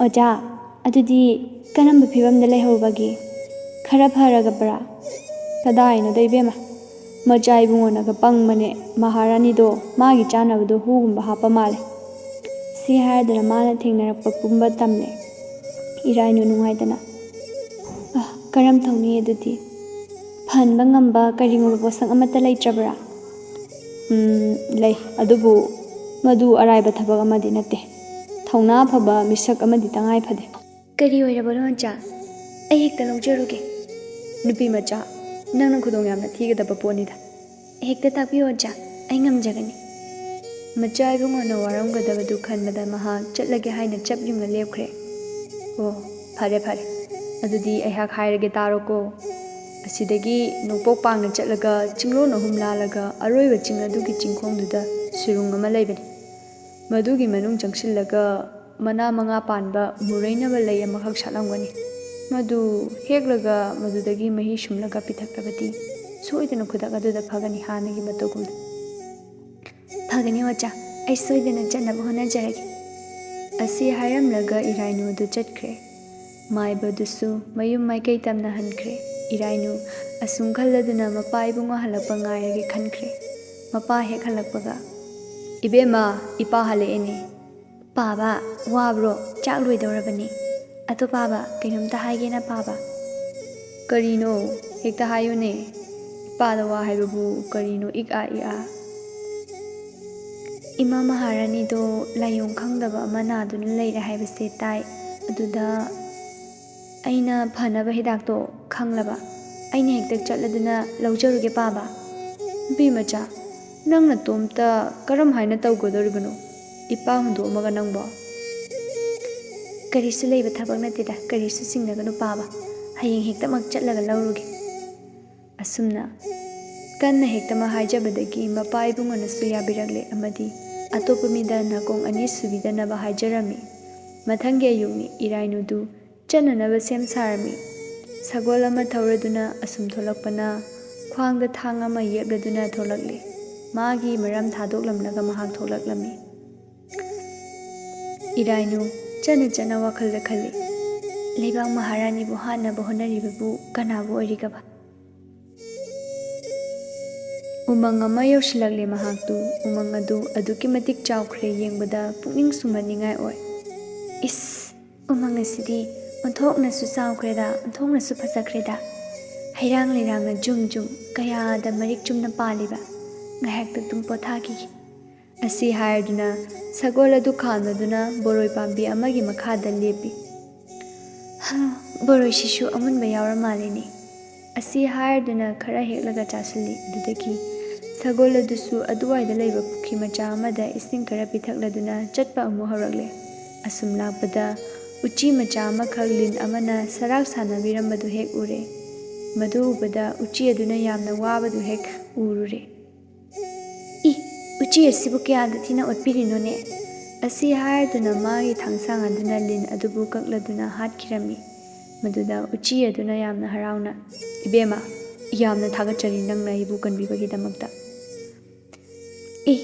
"ꯑꯣꯖꯥ, ꯑꯗꯨꯗꯤ ꯀꯔꯝꯕ ꯐꯤꯕꯝꯗ ꯂꯩꯍꯧꯕꯒꯦ? ꯈꯔ ꯐꯔꯒꯕ꯭ꯔꯥ?" "ꯀꯗꯥꯏꯅꯣꯗ ꯏꯕꯦꯝꯃ, ꯃꯆꯥ ꯏꯕꯨꯡꯉꯣꯅꯒ ꯄꯪꯕꯅꯦ꯫ ꯃꯍꯥꯔꯥꯅꯤꯗꯣ ꯃꯥꯒꯤ ꯆꯥꯅꯕꯗꯣ ꯍꯨꯒꯨꯝꯕ ꯍꯥꯞꯄ ꯃꯥꯜꯂꯦ꯫" ꯁꯤ ꯍꯥꯏꯔꯗꯨꯅ ꯃꯥꯅ ꯊꯦꯡꯅꯔꯛꯄ ꯄꯨꯝꯕ ꯇꯝꯂꯦ꯫ ꯏꯔꯥꯏꯅꯨ ꯅꯨꯡꯉꯥꯏꯗꯅ, "ꯑ, ꯀꯔꯝ ꯇꯧꯅꯤ ꯑꯗꯨꯗꯤ? ꯐꯍꯟꯕ ꯉꯝꯕ ꯀꯔꯤꯒꯨꯝꯕ ꯄꯣꯠꯁꯛ ꯑꯃꯠꯇ ꯂꯩꯇ꯭ꯔꯕ꯭ꯔꯥ?" "ꯎꯝ, ꯂꯩ, ꯑꯗꯨꯕꯨ ꯃꯗꯨ ꯑꯔꯥꯏꯕ ꯊꯕꯛ ꯑꯃꯗꯤ ꯅꯠꯇꯦ꯫ ꯊꯧꯅꯥ ꯐꯕ ꯃꯤꯁꯛ ꯑꯃꯗꯤ ꯇꯉꯥꯏ ꯐꯗꯦ꯫" "ꯀꯔꯤ ꯑꯣꯏꯔꯕꯅꯣ, ꯑꯣꯖꯥ? ꯑꯩ ꯍꯦꯛꯇ ꯂꯧꯖꯔꯨꯒꯦ꯫" "ꯅꯨꯄꯤ ꯃꯆꯥ, ꯅꯪꯅ ꯈꯨꯗꯣꯡ ꯌꯥꯝꯅ ꯊꯤꯒꯗꯕ ꯄꯣꯠꯅꯤꯗ꯫" "ꯍꯦꯛꯇ ꯇꯥꯛꯄꯤꯌꯨ, ꯑꯣꯖꯥ, ꯑꯩ ꯉꯝꯖꯒꯅꯤ꯫" ꯃꯆꯥ ꯏꯕꯨꯡꯉꯣꯅ ꯋꯥꯔꯝꯒꯗꯕꯗꯨ ꯈꯟꯕꯗ ꯃꯍꯥꯛ ꯆꯠꯂꯒꯦ ꯍꯥꯏꯅ ꯆꯞ ꯌꯨꯡꯅ ꯂꯦꯞꯈ꯭ꯔꯦ꯫ "ꯑꯣ, ꯐꯔꯦ, ꯐꯔꯦ꯫ ꯑꯗꯨꯗꯤ ꯑꯩꯍꯥꯛ ꯍꯥꯏꯔꯒꯦ, ꯇꯥꯔꯣꯀꯣ꯫ ꯑꯁꯤꯗꯒꯤ ꯅꯣꯡꯄꯣꯛ ꯄꯥꯡꯅ ꯆꯠꯂꯒ ꯆꯤꯡꯂꯣꯟ ꯑꯍꯨꯝ ꯂꯥꯜꯂꯒ ꯑꯔꯣꯏꯕ ꯆꯤꯡ ꯑꯗꯨꯒꯤ ꯆꯤꯡꯈꯣꯡꯗꯨꯗ ꯁꯨꯔꯨꯡ ꯑꯃ ꯂꯩꯕꯅꯤ꯫ ꯃꯗꯨꯒꯤ ꯃꯅꯨꯡ ꯆꯪꯁꯤꯜꯂꯒ ꯃꯅꯥ ꯃꯉꯥ ꯄꯥꯟꯕ ꯃꯨꯔꯩꯅꯕ ꯂꯩ ꯑꯃꯈꯛ ꯁꯥꯠꯂꯝꯒꯅꯤ꯫ ꯃꯗꯨ ꯍꯦꯛꯂꯒ ꯃꯗꯨꯗꯒꯤ ꯃꯍꯤ ꯁꯨꯝꯂꯒ ꯄꯤꯊꯛꯂꯕꯗꯤ ꯁꯣꯏꯗꯅ ꯈꯨꯗꯛ ꯑꯗꯨꯗ ꯐꯒꯅꯤ, ꯍꯥꯟꯅꯒꯤ ꯃꯇꯧꯒꯨꯝꯅ꯫" "ꯐꯒꯅꯤ, ꯑꯣꯖꯥ꯫ ꯑꯩ ꯁꯣꯏꯗꯅ ꯆꯠꯅꯕ ꯍꯣꯠꯅꯖꯔꯒꯦ꯫" ꯑꯁꯤ ꯍꯥꯏꯔꯝꯂꯒ ꯏꯔꯥꯏꯅꯨ ꯑꯗꯨ ꯆꯠꯈ꯭ꯔꯦ꯫ ꯃꯥꯏꯕꯗꯨꯁꯨ ꯃꯌꯨꯝ ꯃꯥꯏꯀꯩ ꯇꯝꯅ ꯍꯟꯈ꯭ꯔꯦ꯫ ꯏꯔꯥꯏꯅꯨ ꯑꯁꯨꯝ ꯈꯜꯂꯗꯨꯅ ꯃꯄꯥ ꯏꯕꯨꯡꯉꯣ ꯍꯜꯂꯛꯄ ꯉꯥꯏꯔꯒꯦ ꯈꯟꯈ꯭ꯔꯦ꯫ ꯃꯄꯥ ꯍꯦꯛ ꯍꯜꯂꯛꯄꯒ, "ꯏꯕꯦꯝꯃ, ꯏꯄꯥ ꯍꯜꯂꯛꯑꯦꯅꯦ꯫" "ꯄꯥꯕ, ꯋꯥꯕ꯭ꯔꯣ? ꯆꯥꯛ ꯂꯣꯏꯗꯧꯔꯕꯅꯤ꯫" "ꯑꯗꯣ ꯄꯥꯕ, ꯀꯩꯅꯣꯝꯇ ꯍꯥꯏꯒꯦꯅ ꯄꯥꯕ꯫" "ꯀꯔꯤꯅꯣ? ꯍꯦꯛꯇ ꯍꯥꯏꯌꯨꯅꯦ꯫ ꯏꯄꯥꯗ ꯋꯥ ꯍꯥꯏꯕꯕꯨ ꯀꯔꯤꯅꯣ, ꯏꯛ ꯑꯥ ꯏꯛ ꯑꯥ?" "ꯏꯃꯥ ꯃꯍꯥꯔꯥꯅꯤꯗꯣ ꯂꯥꯏꯑꯣꯡ ꯈꯪꯗꯕ ꯑꯃ ꯅꯥꯗꯨꯅ ꯂꯩꯔꯦ ꯍꯥꯏꯕꯁꯦ ꯇꯥꯏ꯫ ꯑꯗꯨꯗ ꯑꯩꯅ ꯐꯅꯕ ꯍꯤꯗꯥꯛꯇꯣ ꯈꯪꯂꯕ꯫ ꯑꯩꯅ ꯍꯦꯛꯇ ꯆꯠꯂꯗꯨꯅ ꯂꯧꯖꯔꯨꯒꯦ ꯄꯥꯕ꯫" "ꯅꯨꯄꯤ ꯃꯆꯥ, ꯅꯪ ꯅꯇꯣꯝꯇ ꯀꯔꯝ ꯍꯥꯏꯅ ꯇꯧꯒꯗꯧꯔꯤꯕꯅꯣ? ꯏꯄꯥ ꯍꯨꯟꯗꯣꯛꯑꯝꯃꯒ ꯅꯪꯕꯣ?" "ꯀꯔꯤꯁꯨ ꯂꯩꯕ ꯊꯕꯛ ꯅꯠꯇꯦꯗ, ꯀꯔꯤꯁꯨ ꯆꯤꯡꯅꯒꯅꯨ ꯄꯥꯕ꯫ ꯍꯌꯦꯡ ꯍꯦꯛꯇꯃꯛ ꯆꯠꯂꯒ ꯂꯧꯔꯨꯒꯦ꯫" ꯑꯁꯨꯝꯅ ꯀꯟꯅ ꯍꯦꯛꯇꯃꯛ ꯍꯥꯏꯖꯕꯗꯒꯤ ꯃꯄꯥ ꯏꯕꯨꯡꯉꯣꯅꯁꯨ ꯌꯥꯕꯤꯔꯛꯂꯦ ꯑꯃꯗꯤ ꯑꯇꯣꯞꯄ ꯃꯤꯗ ꯅꯥꯀꯣꯡ ꯑꯅꯤ ꯁꯨꯕꯤꯗꯅꯕ ꯍꯥꯏꯖꯔꯝꯃꯤ꯫ ꯃꯊꯪꯒꯤ ꯑꯌꯨꯛꯅꯤ꯫ ꯏꯔꯥꯏꯅꯨꯗꯨ ꯆꯠꯅꯅꯕ ꯁꯦꯝ ꯁꯥꯔꯝꯃꯤ꯫ ꯁꯒꯣꯜ ꯑꯃ ꯊꯧꯔꯗꯨꯅ ꯑꯁꯨꯝ ꯊꯣꯛꯂꯛꯄꯅ ꯈ꯭ꯋꯥꯡꯗ ꯊꯥꯡ ꯑꯃ ꯌꯦꯞꯂꯗꯨꯅ ꯊꯣꯛꯂꯛꯂꯤ꯫ ꯃꯥꯒꯤ ꯃꯔꯝ ꯊꯥꯗꯣꯛꯂꯝꯂꯒ ꯃꯍꯥꯛ ꯊꯣꯛꯂꯛꯂꯝꯃꯤ꯫ ꯏꯔꯥꯏꯅꯨ ꯆꯠꯅ ꯆꯠꯅ ꯋꯥꯈꯜꯗ ꯈꯜꯂꯤ, "ꯂꯩꯕꯥꯛ ꯃꯍꯥꯔꯥꯅꯤꯕꯨ ꯍꯥꯠꯅꯕ ꯍꯣꯠꯅꯔꯤꯕꯕꯨ ꯀꯅꯥꯕꯨ ꯑꯣꯏꯔꯤꯒꯕ?" ꯎꯃꯪ ꯑꯃ ꯌꯧꯁꯤꯜꯂꯛꯂꯦ ꯃꯍꯥꯛꯇꯨ꯫ ꯎꯃꯪ ꯑꯗꯨ ꯑꯗꯨꯛꯀꯤ ꯃꯇꯤꯛ ꯆꯥꯎꯈ꯭ꯔꯦ, ꯌꯦꯡꯕꯗ ꯄꯨꯛꯅꯤꯡ ꯁꯨꯝꯍꯠꯅꯤꯡꯉꯥꯏ ꯑꯣꯏ꯫ "ꯏꯁ, "ꯎꯃꯪ ꯑꯁꯤꯗꯤ ꯑꯣꯟꯊꯣꯛꯅꯁꯨ ꯆꯥꯎꯈ꯭ꯔꯦꯗ, ꯑꯣꯟꯊꯣꯛꯅꯁꯨ ꯐꯖꯈ꯭ꯔꯦꯗ꯫ ꯍꯩꯔꯥꯡ ꯂꯩꯔꯥꯡꯅ ꯖꯨꯝ ꯖꯨꯝ ꯀꯌꯥꯗ ꯃꯔꯤꯛ ꯆꯨꯝꯅ ꯄꯥꯜꯂꯤꯕ꯫ ꯉꯥꯏꯍꯥꯛꯇ ꯑꯗꯨꯝ ꯄꯣꯊꯥꯈꯤꯒꯦ꯫" ꯑꯁꯤ ꯍꯥꯏꯔꯗꯨꯅ ꯁꯒꯣꯜ ꯑꯗꯨ ꯈꯥꯝꯂꯗꯨꯅ ꯕꯣꯔꯣꯏ ꯄꯥꯝꯕꯤ ꯑꯃꯒꯤ ꯃꯈꯥꯗ ꯂꯦꯞꯄꯤ꯫ "ꯍꯥ, ꯕꯣꯔꯣꯏꯁꯤꯁꯨ ꯑꯃꯨꯟꯕ ꯌꯥꯎꯔ ꯃꯥꯜꯂꯦꯅꯦ꯫" ꯑꯁꯤ ꯍꯥꯏꯔꯗꯨꯅ ꯈꯔ ꯍꯦꯛꯂꯒ ꯆꯥꯁꯤꯜꯂꯤ꯫ ꯑꯗꯨꯗꯒꯤ ꯁꯒꯣꯜ ꯑꯗꯨꯁꯨ ꯑꯗꯨꯋꯥꯏꯗ ꯂꯩꯕ ꯄꯨꯈ꯭ꯔꯤ ꯃꯆꯥ ꯑꯃꯗ ꯏꯁꯤꯡ ꯈꯔ ꯄꯤꯊꯛꯂꯗꯨꯅ ꯆꯠꯄ ꯑꯃꯨꯛ ꯍꯧꯔꯛꯂꯦ꯫ ꯑꯁꯨꯝ ꯂꯥꯛꯄꯗ ꯎꯆꯤ ꯃꯆꯥ ꯑꯃꯈꯛ ꯂꯤꯟ ꯑꯃꯅ ꯁꯔꯥꯛ ꯁꯥꯟꯅꯕꯤꯔꯝꯕꯗꯨ ꯍꯦꯛ ꯎꯔꯦ꯫ ꯃꯗꯨ ꯎꯕꯗ ꯎꯆꯤ ꯑꯗꯨꯅ ꯌꯥꯝꯅ ꯋꯥꯕꯗꯨ ꯍꯦꯛ ꯎꯔꯨꯔꯦ꯫ "ꯏ, ꯎꯆꯤ ꯑꯁꯤꯕꯨ ꯀꯌꯥꯗ ꯊꯤꯅ ꯑꯣꯠꯄꯤꯔꯤꯅꯣꯅꯦ?" ꯑꯁꯤ ꯍꯥꯏꯔꯗꯨꯅ ꯃꯥꯒꯤ ꯊꯥꯡꯁꯥꯡ ꯑꯗꯨꯅ ꯂꯤꯟ ꯑꯗꯨꯕꯨ ꯀꯛꯂꯗꯨꯅ ꯍꯥꯠꯈꯤꯔꯝꯃꯤ꯫ ꯃꯗꯨꯗ ꯎꯆꯤ ꯑꯗꯨꯅ ꯌꯥꯝꯅ ꯍꯔꯥꯎꯅ, "ꯏꯕꯦꯝꯃ, ꯌꯥꯝꯅ ꯊꯥꯒꯠꯆꯔꯤ ꯅꯪꯅ ꯑꯩꯕꯨ ꯀꯟꯕꯤꯕꯒꯤꯗꯃꯛꯇ꯫" "ꯏ,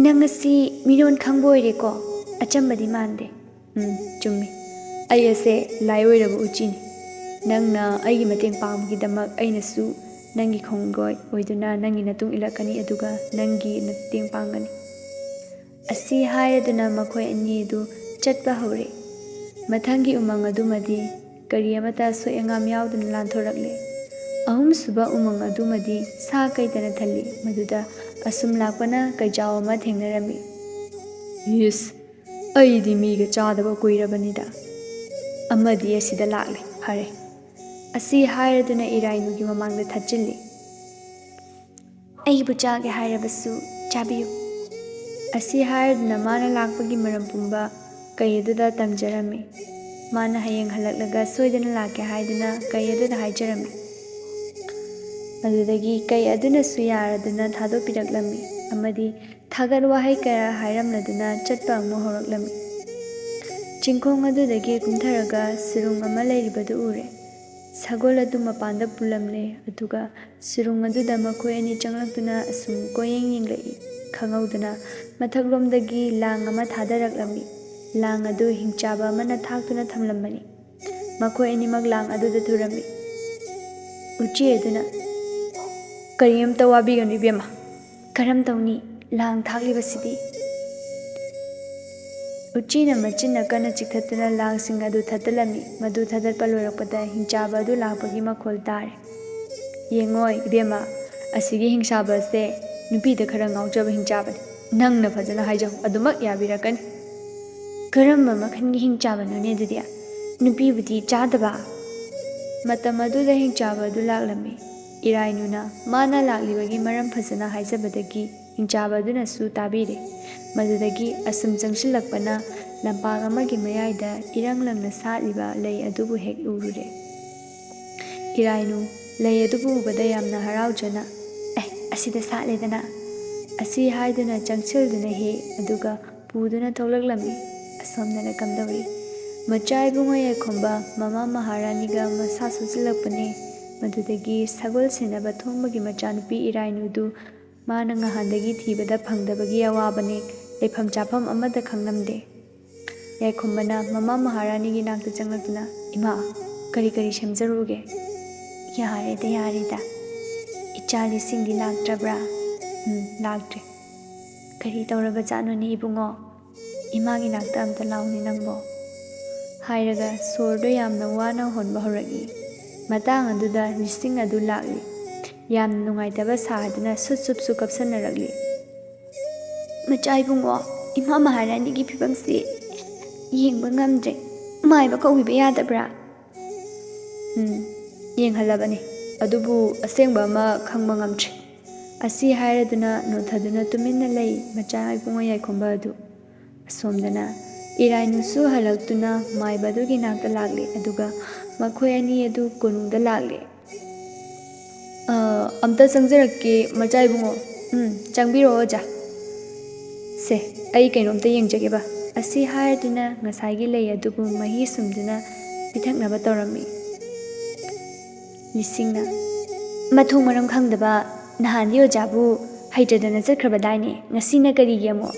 ꯅꯪ ꯑꯁꯤ ꯃꯤꯔꯣꯟ ꯈꯪꯕ ꯑꯣꯏꯔꯦꯀꯣ? ꯑꯆꯝꯕꯗꯤ ꯃꯥꯟꯗꯦ꯫" "ꯎꯝ, ꯆꯨꯝꯃꯤ꯫ ꯑꯩ ꯑꯁꯦ ꯂꯥꯏ ꯑꯣꯏꯔꯕ ꯎꯆꯤꯅꯤ꯫ ꯅꯪꯅ ꯑꯩꯒꯤ ꯃꯇꯦꯡ ꯄꯥꯡꯕꯒꯤꯗꯃꯛ ꯑꯩꯅꯁꯨ ꯅꯪꯒꯤ ꯈꯣꯡꯂꯣꯏ ꯑꯣꯏꯗꯨꯅ ꯅꯪꯒꯤ ꯅꯇꯨꯡ ꯏꯜꯂꯛꯀꯅꯤ, ꯑꯗꯨꯒ ꯅꯪꯒꯤ ꯃꯇꯦꯡ ꯄꯥꯡꯒꯅꯤ꯫" ꯑꯁꯤ ꯍꯥꯏꯔꯗꯨꯅ ꯃꯈꯣꯏ ꯑꯅꯤ ꯑꯗꯨ ꯆꯠꯄ ꯍꯧꯔꯦ꯫ ꯃꯊꯪꯒꯤ ꯎꯃꯪ ꯑꯗꯨꯃꯗꯤ ꯀꯔꯤ ꯑꯃꯠꯇ ꯑꯁꯣꯏ ꯑꯉꯥꯝ ꯌꯥꯎꯗꯅ ꯂꯥꯟꯊꯣꯔꯛꯂꯦ꯫ ꯑꯍꯨꯝꯁꯨꯕ ꯎꯃꯪ ꯑꯗꯨꯃꯗꯤ ꯁꯥ ꯀꯩꯇꯅ ꯊꯜꯂꯤ꯫ ꯃꯗꯨꯗ ꯑꯁꯨꯝ ꯂꯥꯛꯄꯅ ꯀꯩꯖꯥꯎ ꯑꯃ ꯊꯦꯡꯅꯔꯝꯃꯤ꯫ "ꯏꯁ, ꯑꯩꯗꯤ ꯃꯤꯒ ꯆꯥꯗꯕ ꯀꯨꯏꯔꯕꯅꯤꯗ꯫ ꯑꯃꯗꯤ ꯑꯁꯤꯗ ꯂꯥꯛꯂꯦ꯫ ꯐꯔꯦ꯫" ꯑꯁꯤ ꯍꯥꯏꯔꯗꯨꯅ ꯏꯔꯥꯏꯅꯨꯒꯤ ꯃꯃꯥꯡꯗ ꯊꯠꯆꯤꯜꯂꯤ꯫ "ꯑꯩꯕꯨ ꯆꯥꯒꯦ ꯍꯥꯏꯔꯕꯁꯨ ꯆꯥꯕꯤꯌꯨ꯫" ꯑꯁꯤ ꯍꯥꯏꯔꯗꯨꯅ ꯃꯥꯅ ꯂꯥꯛꯄꯒꯤ ꯃꯔꯝ ꯄꯨꯝꯕ ꯀꯩ ꯑꯗꯨꯗ ꯇꯝꯖꯔꯝꯃꯤ꯫ ꯃꯥꯅ ꯍꯌꯦꯡ ꯍꯜꯂꯛꯂꯒ ꯁꯣꯏꯗꯅ ꯂꯥꯛꯀꯦ ꯍꯥꯏꯗꯨꯅ ꯀꯩ ꯑꯗꯨꯗ ꯍꯥꯏꯖꯔꯝꯃꯤ꯫ ꯑꯗꯨꯗꯒꯤ ꯀꯩ ꯑꯗꯨꯅꯁꯨ ꯌꯥꯔꯗꯨꯅ ꯊꯥꯗꯣꯛꯄꯤꯔꯛꯂꯝꯃꯤ ꯑꯃꯗꯤ ꯊꯥꯒꯠ ꯋꯥꯍꯩ ꯀꯌꯥ ꯍꯥꯏꯔꯝꯂꯗꯨꯅ ꯆꯠꯄ ꯑꯃꯨꯛ ꯍꯧꯔꯛꯂꯝꯃꯤ꯫ ꯆꯤꯡꯈꯣꯡ ꯑꯗꯨꯗꯒꯤ ꯀꯨꯝꯊꯔꯒ ꯁꯨꯔꯨꯡ ꯑꯃ ꯂꯩꯔꯤꯕꯗꯨ ꯎꯔꯦ꯫ ꯁꯒꯣꯜ ꯑꯗꯨ ꯃꯄꯥꯟꯗ ꯄꯨꯜꯂꯝꯂꯦ, ꯑꯗꯨꯒ ꯁꯨꯔꯨꯡ ꯑꯗꯨꯗ ꯃꯈꯣꯏ ꯑꯅꯤ ꯆꯪꯂꯛꯇꯨꯅ ꯑꯁꯨꯝ ꯀꯣꯏꯌꯦꯡ ꯌꯦꯡꯂꯛꯏ꯫ ꯈꯪꯍꯧꯗꯅ ꯃꯊꯛꯂꯣꯝꯗꯒꯤ ꯂꯥꯡ ꯑꯃ ꯊꯥꯗꯔꯛꯂꯝꯃꯤ꯫ ꯂꯥꯡ ꯑꯗꯨ ꯍꯤꯡꯆꯥꯕ ꯑꯃꯅ ꯊꯥꯛꯇꯨꯅ ꯊꯝꯂꯝꯕꯅꯤ꯫ ꯃꯈꯣꯏ ꯑꯅꯤꯃꯛ ꯂꯥꯡ ꯑꯗꯨꯗ ꯊꯨꯔꯝꯃꯤ꯫ ꯎꯆꯤ ꯑꯗꯨꯅ, "ꯀꯔꯤꯝꯇ ꯋꯥꯕꯤꯒꯅꯨ ꯏꯕꯦꯝꯃ꯫ ꯀꯔꯝ ꯇꯧꯅꯤ? ꯂꯥꯡ ꯊꯥꯛꯂꯤꯕꯁꯤꯗꯤ꯫" ꯎꯆꯤꯅ ꯃꯆꯤꯟꯅ ꯀꯟꯅ ꯆꯤꯛꯊꯠꯇꯨꯅ ꯂꯥꯡꯁꯤꯡ ꯑꯗꯨ ꯊꯠꯇꯠꯂꯝꯃꯤ꯫ ꯃꯗꯨ ꯊꯠꯇꯠꯄ ꯂꯣꯏꯔꯛꯄꯗ ꯍꯤꯡꯆꯥꯕ ꯑꯗꯨ ꯂꯥꯛꯄꯒꯤ ꯃꯈꯣꯜ ꯇꯥꯔꯦ꯫ "ꯌꯦꯡꯉꯣꯏ ꯏꯕꯦꯝꯃ, ꯑꯁꯤꯒꯤ ꯍꯤꯡꯆꯥꯕ ꯑꯁꯦ ꯅꯨꯄꯤꯗ ꯈꯔ ꯉꯥꯎꯖꯕ ꯍꯤꯡꯆꯥꯕꯅꯤ꯫ ꯅꯪꯅ ꯐꯖꯅ ꯍꯥꯏꯖꯧ, ꯑꯗꯨꯃꯛ ꯌꯥꯕꯤꯔꯛꯀꯅꯤ꯫" "ꯀꯔꯝꯕ ꯃꯈꯜꯒꯤ ꯍꯤꯡꯆꯥꯕꯅꯣꯅꯦ ꯑꯗꯨꯗꯤ? ꯅꯨꯄꯤꯕꯨꯗꯤ ꯆꯥꯗꯕ?" ꯃꯇꯝ ꯑꯗꯨꯗ ꯍꯤꯡꯆꯥꯕ ꯑꯗꯨ ꯂꯥꯛꯂꯝꯃꯤ꯫ ꯏꯔꯥꯏꯅꯨꯅ ꯃꯥꯅ ꯂꯥꯛꯂꯤꯕꯒꯤ ꯃꯔꯝ ꯐꯖꯅ ꯍꯥꯏꯖꯕꯗꯒꯤ ꯍꯤꯡꯆꯥꯕ ꯑꯗꯨꯅꯁꯨ ꯇꯥꯕꯤꯔꯦ꯫ ꯃꯗꯨꯗꯒꯤ ꯑꯁꯨꯝ ꯆꯪꯁꯤꯜꯂꯛꯄꯅ ꯂꯝꯄꯥꯛ ꯑꯃꯒꯤ ꯃꯌꯥꯏꯗ ꯏꯔꯪ ꯂꯪꯅ ꯁꯥꯠꯂꯤꯕ ꯂꯩ ꯑꯗꯨꯕꯨ ꯍꯦꯛ ꯎꯔꯨꯔꯦ꯫ ꯏꯔꯥꯏꯅꯨ ꯂꯩ ꯑꯗꯨꯕꯨ ꯎꯕꯗ ꯌꯥꯝꯅ ꯍꯔꯥꯎꯖꯅ, "ꯑꯦ, ꯑꯁꯤꯗ ꯁꯥꯠꯂꯦꯗꯅ!" ꯑꯁꯤ ꯍꯥꯏꯗꯨꯅ ꯆꯪꯁꯤꯜꯗꯨꯅ ꯍꯦꯛ, ꯑꯗꯨꯒ ꯄꯨꯗꯨꯅ ꯊꯣꯛꯂꯛꯂꯝꯃꯤ꯫ ꯑꯁꯣꯝꯗꯅ ꯀꯝꯗꯧꯔꯤ? ꯃꯆꯥ ꯏꯕꯨꯡꯉꯣ ꯌꯥꯏꯈꯣꯝꯕ ꯃꯃꯥ ꯃꯍꯥꯔꯥꯅꯤꯒ ꯃꯁꯥ ꯁꯣꯛꯆꯤꯜꯂꯛꯄꯅꯦ꯫ ꯃꯗꯨꯗꯒꯤ ꯁꯒꯣꯜ ꯁꯦꯟꯅꯕ ꯊꯣꯡꯕꯒꯤ ꯃꯆꯥꯅꯨꯄꯤ ꯏꯔꯥꯏꯅꯨꯗꯨ ꯃꯥꯅ ꯉꯍꯥꯟꯗꯒꯤ ꯊꯤꯕꯗ ꯐꯪꯗꯕꯒꯤ ꯑꯋꯥꯕꯅꯦ꯫ ꯂꯩꯐꯝ ꯆꯥꯐꯝ ꯑꯃꯗ ꯈꯪꯂꯝꯗꯦ꯫ ꯌꯥꯏꯈꯣꯝꯕꯅ ꯃꯃꯥ ꯃꯍꯥꯔꯥꯅꯤꯒꯤ ꯅꯥꯛꯇ ꯆꯪꯂꯛꯇꯨꯅ, "ꯏꯃꯥ, ꯀꯔꯤ ꯀꯔꯤ ꯁꯦꯝꯖꯔꯨꯒꯦ?" "ꯌꯥꯔꯦꯗ, ꯌꯥꯔꯦꯗ꯫ ꯏꯆꯥ ꯂꯤꯁꯤꯡꯗꯤ ꯂꯥꯛꯇ꯭ꯔꯕ꯭ꯔꯥ?" "ꯎꯝ, ꯂꯥꯛꯇ꯭ꯔꯦ꯫ ꯀꯔꯤ ꯇꯧꯔꯕ ꯖꯥꯠꯅꯣꯅꯦ ꯏꯕꯨꯡꯉꯣ? ꯏꯃꯥꯒꯤ ꯅꯥꯛꯇ ꯑꯝꯇ ꯂꯥꯎꯅꯦ ꯅꯪꯕꯣ꯫" ꯍꯥꯏꯔꯒ ꯁꯣꯔꯗꯣ ꯌꯥꯝꯅ ꯋꯥꯅ ꯍꯣꯟꯕ ꯍꯧꯔꯛꯏ꯫ ꯃꯇꯥꯡ ꯑꯗꯨꯗ ꯂꯤꯁꯤꯡ ꯑꯗꯨ ꯂꯥꯛꯂꯤ꯫ ꯌꯥꯝꯅ ꯅꯨꯡꯉꯥꯏꯇꯕ ꯁꯥꯗꯨꯅ ꯁꯨꯞ ꯁꯨꯞꯁꯨ ꯀꯞꯁꯟꯅꯔꯛꯂꯤ꯫ "ꯃꯆꯥ ꯏꯕꯨꯡꯉꯣ, ꯏꯃꯥ ꯃꯍꯥꯔꯥꯅꯤꯒꯤ ꯐꯤꯕꯝꯁꯤ ꯌꯦꯡꯕ ꯉꯝꯗ꯭ꯔꯦ꯫ ꯃꯥꯏꯕ ꯀꯧꯕꯤꯕ ꯌꯥꯗꯕ꯭ꯔꯥ?" "ꯎꯝ, ꯌꯦꯡꯍꯜꯂꯕꯅꯤ, ꯑꯗꯨꯕꯨ ꯑꯁꯦꯡꯕ ꯑꯃ ꯈꯪꯕ ꯉꯝꯗ꯭ꯔꯤ꯫" ꯑꯁꯤ ꯍꯥꯏꯔꯗꯨꯅ ꯅꯣꯟꯊꯗꯨꯅ ꯇꯨꯃꯤꯟꯅ ꯂꯩ ꯃꯆꯥ ꯏꯕꯨꯡꯉꯣ ꯌꯥꯏꯈꯣꯝꯕ ꯑꯗꯨ꯫ ꯑꯁꯣꯝꯗꯅ ꯏꯔꯥꯏꯅꯨꯁꯨ ꯍꯜꯂꯛꯇꯨꯅ ꯃꯥꯏꯕ ꯑꯗꯨꯒꯤ ꯅꯥꯛꯇ ꯂꯥꯛꯂꯦ, ꯑꯗꯨꯒ ꯃꯈꯣꯏ ꯑꯅꯤ ꯑꯗꯨ ꯀꯣꯅꯨꯡꯗ ꯂꯥꯛꯂꯦ꯫ "ꯑ, ꯑꯝꯇ ꯆꯪꯖꯔꯛꯀꯦ ꯃꯆꯥ ꯏꯕꯨꯡꯉꯣ꯫" "ꯎꯝ, ꯆꯪꯕꯤꯔꯛꯑꯣ ꯑꯣꯖꯥ꯫ ꯁꯦ, ꯑꯩ ꯀꯩꯅꯣꯝꯇ ꯌꯦꯡꯖꯒꯦꯕ꯫" ꯑꯁꯤ ꯍꯥꯏꯔꯗꯨꯅ ꯉꯁꯥꯏꯒꯤ ꯂꯩ ꯑꯗꯨꯕꯨ ꯃꯍꯤ ꯁꯨꯝꯗꯨꯅ ꯄꯤꯊꯛꯅꯕ ꯇꯧꯔꯝꯃꯤ꯫ ꯂꯤꯁꯤꯡꯅ, "ꯃꯊꯣꯡ ꯃꯔꯝ ꯈꯪꯗꯕ, ꯅꯍꯥꯟꯗꯤ ꯑꯣꯖꯥꯕꯨ ꯍꯩꯇꯗꯅ ꯆꯠꯈ꯭ꯔꯕꯗꯥꯏꯅꯦ, ꯉꯁꯤꯅ ꯀꯔꯤꯒꯤ ꯑꯃꯨꯛ?"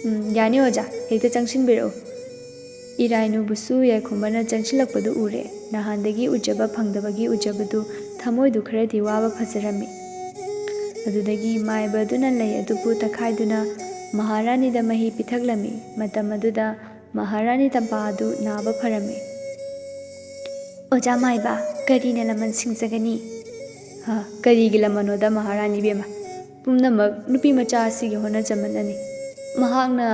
"ꯎꯝ, ꯌꯥꯅꯤ ꯑꯣꯖꯥ, ꯍꯦꯛꯇ ꯆꯪꯁꯤꯟꯕꯤꯔꯛꯎ꯫" ꯏꯔꯥꯏꯅꯨꯕꯨꯁꯨ ꯌꯥꯏꯈꯣꯝꯕꯅ ꯆꯪꯁꯤꯜꯂꯛꯄꯗꯨ ꯎꯔꯦ꯫ ꯅꯍꯥꯟꯗꯒꯤ ꯎꯖꯕ ꯐꯪꯗꯕꯒꯤ ꯎꯖꯕꯗꯨ ꯊꯃꯣꯏꯗꯨ ꯈꯔꯗꯤ ꯋꯥꯕ ꯐꯖꯔꯝꯃꯤ꯫ ꯑꯗꯨꯗꯒꯤ ꯃꯥꯏꯕ ꯑꯗꯨꯅ ꯂꯩ ꯑꯗꯨꯕꯨ ꯇꯛꯈꯥꯏꯗꯨꯅ ꯃꯍꯥꯔꯥꯅꯤꯗ ꯃꯍꯤ ꯄꯤꯊꯛꯂꯝꯃꯤ꯫ ꯃꯇꯝ ꯑꯗꯨꯗ ꯃꯍꯥꯔꯥꯅꯤ ꯇꯝꯄꯥ ꯑꯗꯨ ꯅꯥꯕ ꯐꯔꯝꯃꯤ꯫ "ꯑꯣꯖꯥ ꯃꯥꯏꯕ, ꯀꯔꯤꯅ ꯂꯃꯟ ꯁꯤꯡꯖꯒꯅꯤ? ꯍꯥ, ꯀꯔꯤꯒꯤ ꯂꯃꯟꯅꯣꯗ ꯃꯍꯥꯔꯥꯅꯤ ꯏꯕꯦꯝꯃ? ꯄꯨꯝꯅꯃꯛ ꯅꯨꯄꯤ ꯃꯆꯥ ꯑꯁꯤꯒꯤ ꯍꯣꯠꯅꯖꯃꯟꯅꯅꯤ꯫ ꯃꯍꯥꯛꯅ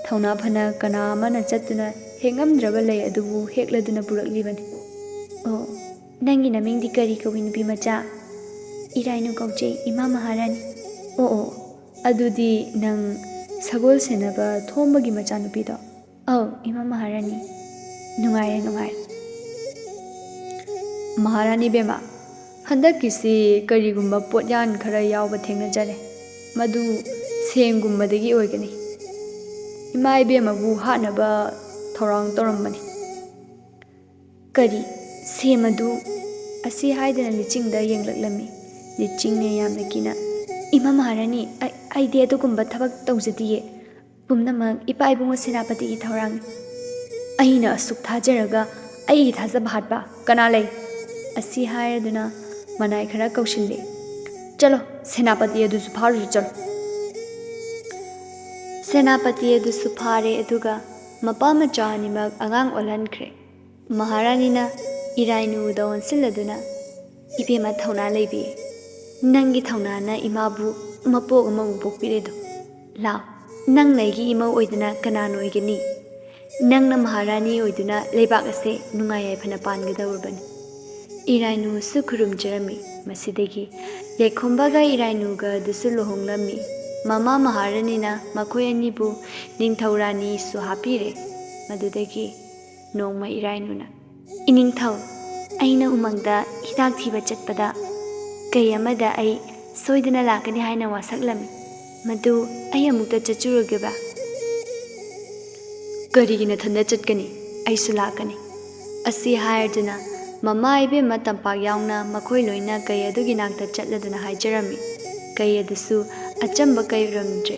ꯊꯧꯅꯥ ꯐꯅ ꯀꯅꯥ ꯑꯃꯅ ꯆꯠꯇꯨꯅ ꯍꯦꯛ ꯉꯝꯗ꯭ꯔꯕ ꯂꯩ ꯑꯗꯨꯕꯨ ꯍꯦꯛꯂꯗꯨꯅ ꯄꯨꯔꯛꯂꯤꯕꯅꯤ꯫" "ꯑꯣ, ꯅꯪꯒꯤ ꯅꯃꯤꯡꯗꯤ ꯀꯔꯤ ꯀꯧꯏ, ꯅꯨꯄꯤ ꯃꯆꯥ?" "ꯏꯔꯥꯏꯅꯨ ꯀꯧꯖꯩ, ꯏꯃꯥ ꯃꯍꯥꯔꯥꯅꯤ꯫" "ꯑꯣ, ꯑꯣ, ꯑꯗꯨꯗꯤ ꯅꯪ ꯁꯒꯣꯜ ꯁꯦꯟꯅꯕ ꯊꯣꯝꯕꯒꯤ ꯃꯆꯥꯅꯨꯄꯤꯗꯣ?" "ꯑꯧ, ꯏꯃꯥ ꯃꯍꯥꯔꯥꯅꯤ꯫" "ꯅꯨꯡꯉꯥꯏꯔꯦ, ꯅꯨꯡꯉꯥꯏꯔꯦ꯫" "ꯃꯍꯥꯔꯥꯅꯤ ꯕꯦꯝꯃ, ꯍꯟꯗꯛꯀꯤꯁꯤ ꯀꯔꯤꯒꯨꯝꯕ ꯄꯣꯠꯌꯥꯟ ꯈꯔ ꯌꯥꯎꯕ ꯊꯦꯡꯅꯖꯔꯦ꯫ ꯃꯗꯨ ꯁꯦꯝꯒꯨꯝꯕꯗꯒꯤ ꯑꯣꯏꯒꯅꯤ꯫ ꯏꯃꯥ ꯏꯕꯦꯝꯃꯕꯨ ꯍꯥꯠꯅꯕ ꯊꯧꯔꯥꯡ ꯇꯧꯔꯝꯕꯅꯤ꯫" "ꯀꯔꯤ? ꯁꯦꯝ ꯑꯗꯨ?" ꯑꯁꯤ ꯍꯥꯏꯗꯅ ꯂꯤꯆꯤꯡꯗ ꯌꯦꯡꯂꯛꯂꯝꯃꯤ꯫ ꯂꯤꯆꯤꯡꯅ ꯌꯥꯝꯅ ꯀꯤꯅ, "ꯏꯃꯥ ꯃꯍꯥꯔꯥꯅꯤ, ꯑꯩ-, ꯑꯩꯗꯤ ꯑꯗꯨꯒꯨꯝꯕ ꯊꯕꯛ ꯇꯧꯖꯗꯤꯌꯦ꯫ ꯄꯨꯝꯅꯃꯛ ꯏꯄꯥ ꯏꯕꯨꯡꯉꯣ ꯁꯦꯅꯥꯄꯇꯤꯒꯤ ꯊꯧꯔꯥꯡꯅꯤ꯫" "ꯑꯩꯅ ꯑꯁꯨꯛ ꯊꯥꯖꯔꯒ ꯑꯩꯒꯤ ꯊꯥꯖꯕ ꯍꯥꯠꯄ ꯀꯅꯥ ꯂꯩ?" ꯑꯁꯤ ꯍꯥꯏꯔꯗꯨꯅ ꯃꯅꯥꯏ ꯈꯔ ꯀꯧꯁꯤꯜꯂꯦ꯫ "ꯆꯠꯂꯣ, ꯁꯦꯅꯥꯄꯇꯤ ꯑꯗꯨꯁꯨ ꯐꯥꯔꯨꯆꯣ, ꯆꯠꯂꯣ꯫" ꯁꯦꯅꯥꯄꯇꯤ ꯑꯗꯨꯁꯨ ꯐꯥꯔꯦ, ꯑꯗꯨꯒ ꯃꯄꯥ ꯃꯆꯥ ꯑꯅꯤꯃꯛ ꯑꯉꯥꯡ ꯑꯣꯜꯍꯟꯈ꯭ꯔꯦ꯫ ꯃꯍꯥꯔꯥꯅꯤꯅ ꯏꯔꯥꯏꯅꯨꯗ ꯑꯣꯟꯁꯤꯜꯂꯗꯨꯅ, "ꯏꯕꯦꯝꯃ ꯊꯧꯅꯥ ꯂꯩꯕꯤ, ꯅꯪꯒꯤ ꯊꯧꯅꯥꯅ ꯏꯃꯥꯕꯨ ꯃꯄꯣꯛ ꯑꯃꯃꯨꯛ ꯄꯣꯛꯄꯤꯔꯦꯗꯣ꯫ ꯂꯥꯎ, ꯅꯪꯅ ꯑꯩꯒꯤ ꯏꯃꯧ ꯑꯣꯏꯗꯅ ꯀꯅꯥꯅ ꯑꯣꯏꯒꯅꯤ? ꯅꯪꯅ ꯃꯍꯥꯔꯥꯅꯤ ꯑꯣꯏꯗꯨꯅ ꯂꯩꯕꯥꯛ ꯑꯁꯦ ꯅꯨꯡꯉꯥꯏ ꯌꯥꯏꯐꯅ ꯄꯥꯟꯒꯗꯧꯔꯕꯅꯤ꯫" ꯏꯔꯥꯏꯅꯨꯁꯨ ꯈꯨꯔꯨꯝꯖꯔꯝꯃꯤ꯫ ꯃꯁꯤꯗꯒꯤ ꯌꯥꯏꯈꯣꯝꯕꯒ ꯏꯔꯥꯏꯅꯨꯒ ꯑꯗꯨꯁꯨ ꯂꯨꯍꯣꯡꯂꯝꯃꯤ꯫ ꯃꯃꯥ ꯃꯍꯥꯔꯥꯅꯤꯅ ꯃꯈꯣꯏ ꯑꯅꯤꯕꯨ ꯅꯤꯡꯊꯧ ꯔꯥꯅꯤꯁꯨ ꯍꯥꯞꯄꯤꯔꯦ꯫ ꯃꯗꯨꯗꯒꯤ ꯅꯣꯡꯃ ꯏꯔꯥꯏꯅꯨꯅ, "ꯏꯅꯤꯡꯊꯧ, ꯑꯩꯅ ꯎꯃꯪꯗ ꯍꯤꯗꯥꯛ ꯊꯤꯕ ꯆꯠꯄꯗ ꯀꯩ ꯑꯃꯗ ꯑꯩ ꯁꯣꯏꯗꯅ ꯂꯥꯛꯀꯅꯤ ꯍꯥꯏꯅ ꯋꯥꯁꯛꯂꯝꯃꯤ꯫ ꯃꯗꯨ ꯑꯩ ꯑꯃꯨꯛꯇ ꯆꯠꯆꯔꯨꯒꯦꯕ꯫" "ꯀꯔꯤꯒꯤ ꯅꯊꯟꯗ ꯆꯠꯀꯅꯤ? ꯑꯩꯁꯨ ꯂꯥꯛꯀꯅꯤ꯫" ꯑꯁꯤ ꯍꯥꯏꯔꯗꯨꯅ ꯃꯃꯥ ꯏꯕꯦꯝꯃ ꯇꯝꯄꯥꯛ ꯌꯥꯎꯅ ꯃꯈꯣꯏ ꯂꯣꯏꯅ ꯀꯩ ꯑꯗꯨꯒꯤ ꯅꯥꯛꯇ ꯆꯠꯂꯗꯨꯅ ꯍꯥꯏꯖꯔꯝꯃꯤ꯫ ꯀꯩ ꯑꯗꯨꯁꯨ ꯑꯆꯝꯕ ꯀꯩ ꯑꯣꯏꯔꯝꯗ꯭ꯔꯦ꯫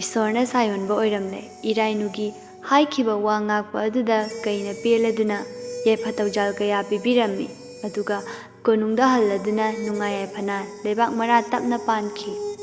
ꯏꯁꯣꯔꯅ ꯁꯥꯏꯑꯣꯟꯕ ꯑꯣꯏꯔꯝꯂꯦ꯫ ꯏꯔꯥꯏꯅꯨꯒꯤ ꯍꯥꯏꯈꯤꯕ ꯋꯥ ꯉꯥꯛꯄ ꯑꯗꯨꯗ ꯀꯩꯅ ꯄꯦꯜꯂꯗꯨꯅ ꯌꯥꯏꯐ ꯊꯧꯖꯥꯜ ꯀꯌꯥ ꯄꯤꯕꯤꯔꯝꯃꯤ꯫ ꯑꯗꯨꯒ ꯀꯣꯅꯨꯡꯗ ꯍꯜꯂꯗꯨꯅ ꯅꯨꯡꯉꯥꯏ ꯌꯥꯏꯐꯅ ꯂꯩꯕꯥꯛ ꯃꯔꯥ ꯇꯞꯅ ꯄꯥꯟꯈꯤ꯫